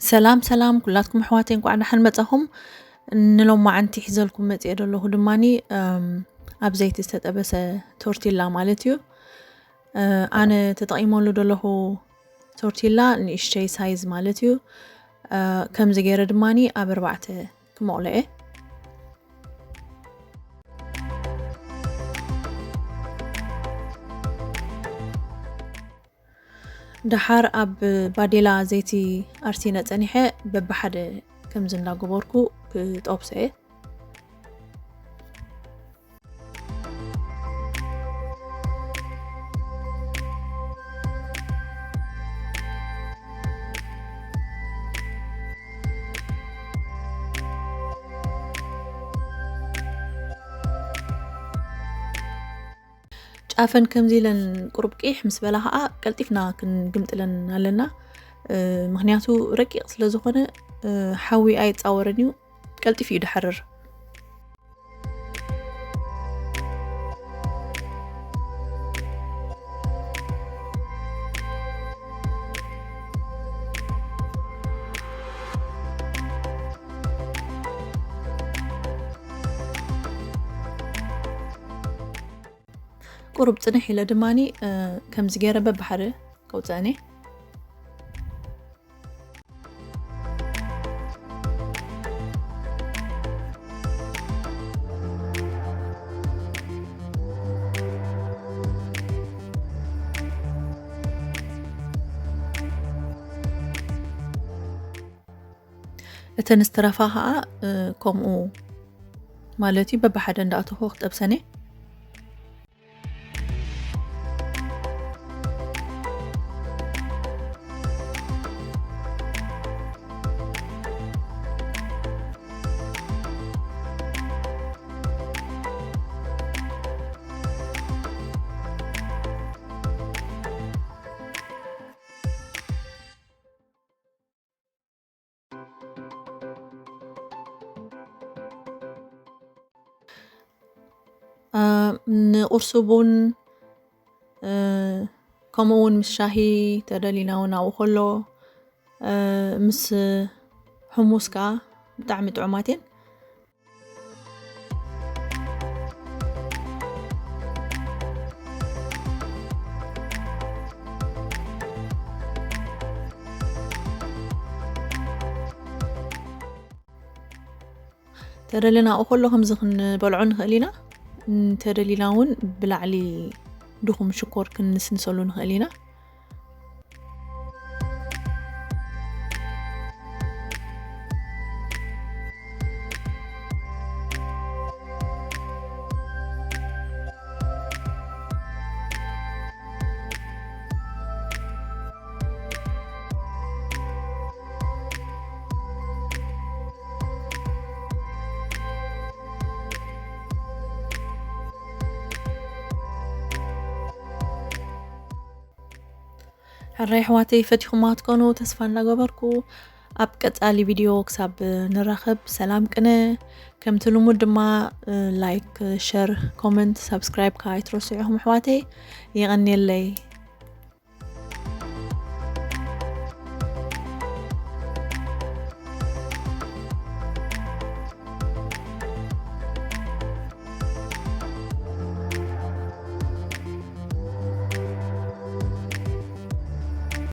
ሰላም ሰላም ኩላትኩም ኣሕዋተይ፣ እንኳዕ ደሓን መጻኹም። ንሎማዓንቲ ሒዘልኩም መጽየ ዘለኹ ድማኒ፣ እም፣ ኣብ ዘይቲ ዝተጠበሰ ቶርቲላ ማለት እዩ። እ፣ ኣነ ተጠቒመሉ ዘለኹ ቶርቲላ ንእሽተይ ሳይዝ ማለት እዩ። እ፣ ከምዚ ገይረ ድማኒ ኣብ ኣርባዕተ ክመቕሎ እየ። ደሓር ኣብ ባዴላ ዘይቲ ኣርሲነ ጸኒሐ በብሓደ ከምዚ እንዳገበርኩ ክጠብሶ እየ። ጫፈን ከምዚ ኢለን ቁሩብ ቂሕ ምስ በላ ኸዓ ቀልጢፍና ክንግምጥለን ኣለና። እ፣ ምኽንያቱ ረቂቕ ስለ ዝኾነ፣ እ፣ ሓዊ ኣይጻወርን እዩ፣ ቀልጢፍ እዩ ድሓርር። ቁሩብ ጽንሕ ኢለ ድማኒ፣ እ፣ ከምዚ ገይረ በብሓደ ከውጽአን እየ። እተን ዝተረፋ ኸዓ፣ እ፣ ከምኡ ማለት እዩ፣ በብሓደ እንዳእተኹ ክጠብሰን እየ። እ፣ ንቁርሲ ቡን፣ እ፣ ከምኡ እውን ምስ ሻሂ ተደሊና እውን ኣብኡ ከሎ፣ እ፣ ምስ ሕሙስ ከዓ ብጣዕሚ ጥዑማት እየን። ተደለና ኣብኡ ከሎ ከምዚ ክንበልዖ ንኽእል ኢና። እንተደሊና እውን ብላዕሊ ድኹም ሽኮር ክንንስንሰሉ ንኽእል ኢና። ሕራይ ኣሕዋተይ፣ ፈቲኹማ ክትኮኑ ተስፋ እናገበርኩ፣ ኣብ ቀጻሊ ቪድዮ ክሳብ ንራኸብ ሰላም ቅነ። ከምቲ ልሙድ ድማ፣ እ፣ ላይክ፣ ሸር፣ ኮመንት፣ ሳብስክራይብ ከዓ ኣይትረስዑ ኢኹም ኣሕዋተይ። የቐንየለይ።